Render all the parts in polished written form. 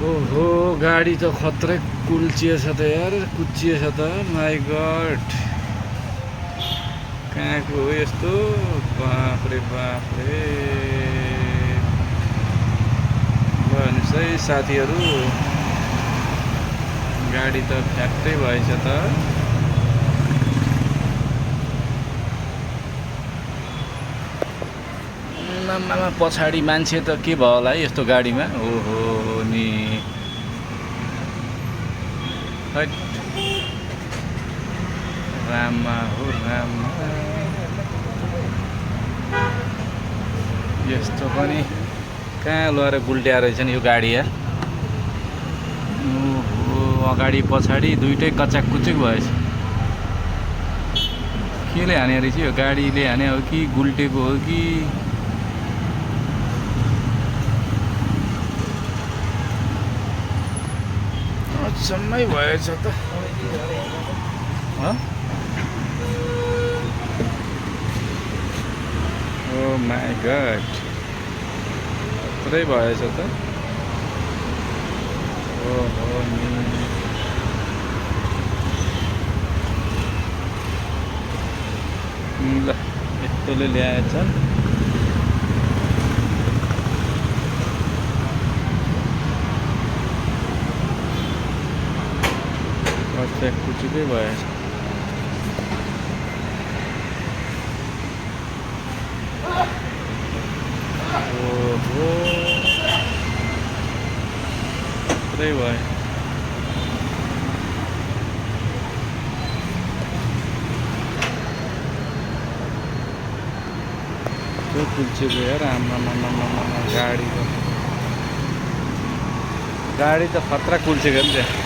ओहो गाडी त खत्रै कुल्चिएछ त यार, कुच्चिएछ त। माई गड, कहाँको हो यस्तो? बाफरे बाफरे। भन्नुहोस् है साथीहरू, गाडी त फ्याक्टै भएछ त। आमामा पछाडि मान्छे त के भयो होला है यस्तो गाडीमा? ओहो नि, हैट राममा हो राममा, यस्तो पनि कहाँ लगेर गुल्ट्या रहेछ नि यो गाडी यार। ओहो, अगाडि पछाडि दुइटै कचाक कुचुक भएछ। केले हाने रहेछ यो? गाडीले हाने हो कि गुल्टेको हो कि? अचम्मै भएछ त। ओ माई गड, पुरै भएछ त। ओहो नि, ल यस्तोले ल्याएछ। कचाक कुचुकै भएछ। ओहो, पुरै भयो। त्यो कुल्चेको यार, आमामामा गाडी त खतरा कुल्चेको नि त्यहाँ।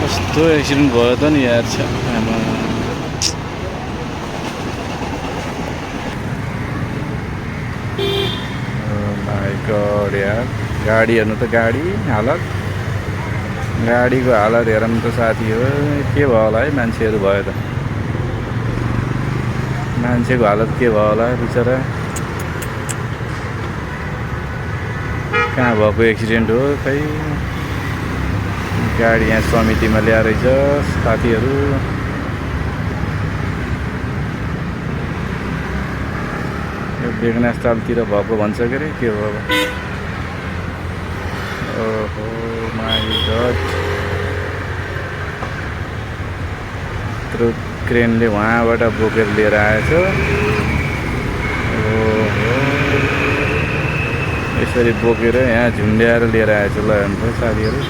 कस्तो एक्सिडेन्ट भयो त नि यार। आमा माई गड यार, गाडी हेर्नु त, गाडी हालत, गाडीको हालत हेरौँ त साथी हो। के भयो होला है, मान्छेहरू भयो त, मान्छेको हालत के भयो होला बिचरा। कहाँ भएको एक्सिडेन्ट हो खै? गाडी यहाँ समितिमा ल्याएर रहेछ साथीहरू। यो बेगनास्थलतिर भएको भन्छ के अरे, के हो अब? ओहो माई गड, यत्रो क्रेनले वहाँबाट बोकेर लिएर आएछ। ओहो, यसरी बोकेर यहाँ झुन्ड्याएर लिएर आएछ। ल हेर्नु साथीहरू,